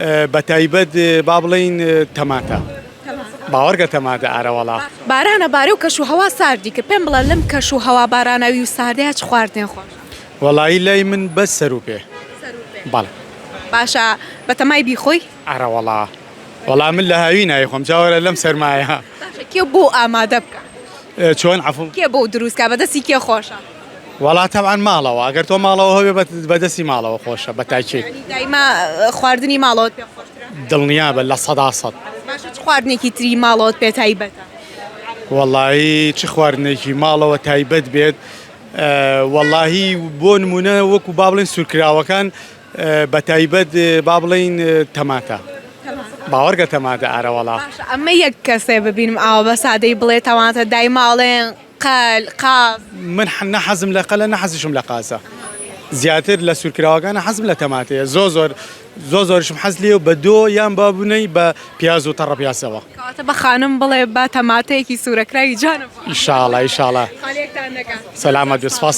بەتایبەت با بڵێین تەماتە باوەڕکە تەماتە ئارەوەڵا. بارانە بارێ و کەش و هەوا ساردی کرد پێم بڵێ لەم کەش و هەوا باراناوی و ساردەیا چ خواردنێ خۆشە؟ وەڵایی لای من بەس سەرو پێ بەڵێ. باشە بەتەمای بیخۆی؟ ئارەوەڵا وەڵا من لە هاوینا ئەیخۆم جا وەرە لەم سەرمایە. باشە کێ بۆو ئامادە بکا؟ چۆن عەفو؟ کێ بۆو دروست کا بەدەستی کێ خۆشە؟ وەڵا تەبعەن ماڵەوە ئەگەر تۆ ماڵەوە هەبێ بە دەستی ماڵەوە خۆشە بە تاکید. یانی دایما خواردنی ماڵەوەت پێ خۆشترە؟ دڵنیابە 100%. باشە چ خواردنێکی تری ماڵەوەت پێ تایبەتە؟ وەڵایی چ خواردنێکی ماڵەوە تایبەت بێت وەڵاهی بۆ نمونە وەکو با بڵێن سوورکراوەکان بە تایبەت با بڵێین تەماتە باوەڕکە تەماتە ئارەوەڵا. باشە ئەمە یەک کەسێ ببینم ئاوا بە سادەی بڵێ تەماتە دایما ئەڵێن قەل، قاز. من نە حەزم لە قەلە نە حەزیشم لە قازە زیاتر لە سوورکراوەکانە حەزم لە تەماتەیە زۆ زۆر زۆ زۆریشم حەز لێیە و بە دۆ یان با بنەی بە پیاز و تەڕە پیازەوە. کەواتە بە خانم بڵێ با تەماتەیەکی سوورەکراوی جوانە بۆ ئامادە ئیشاڵا ئیشاڵا خالیەکتان نەکا. سەلامەت بێ سپاس.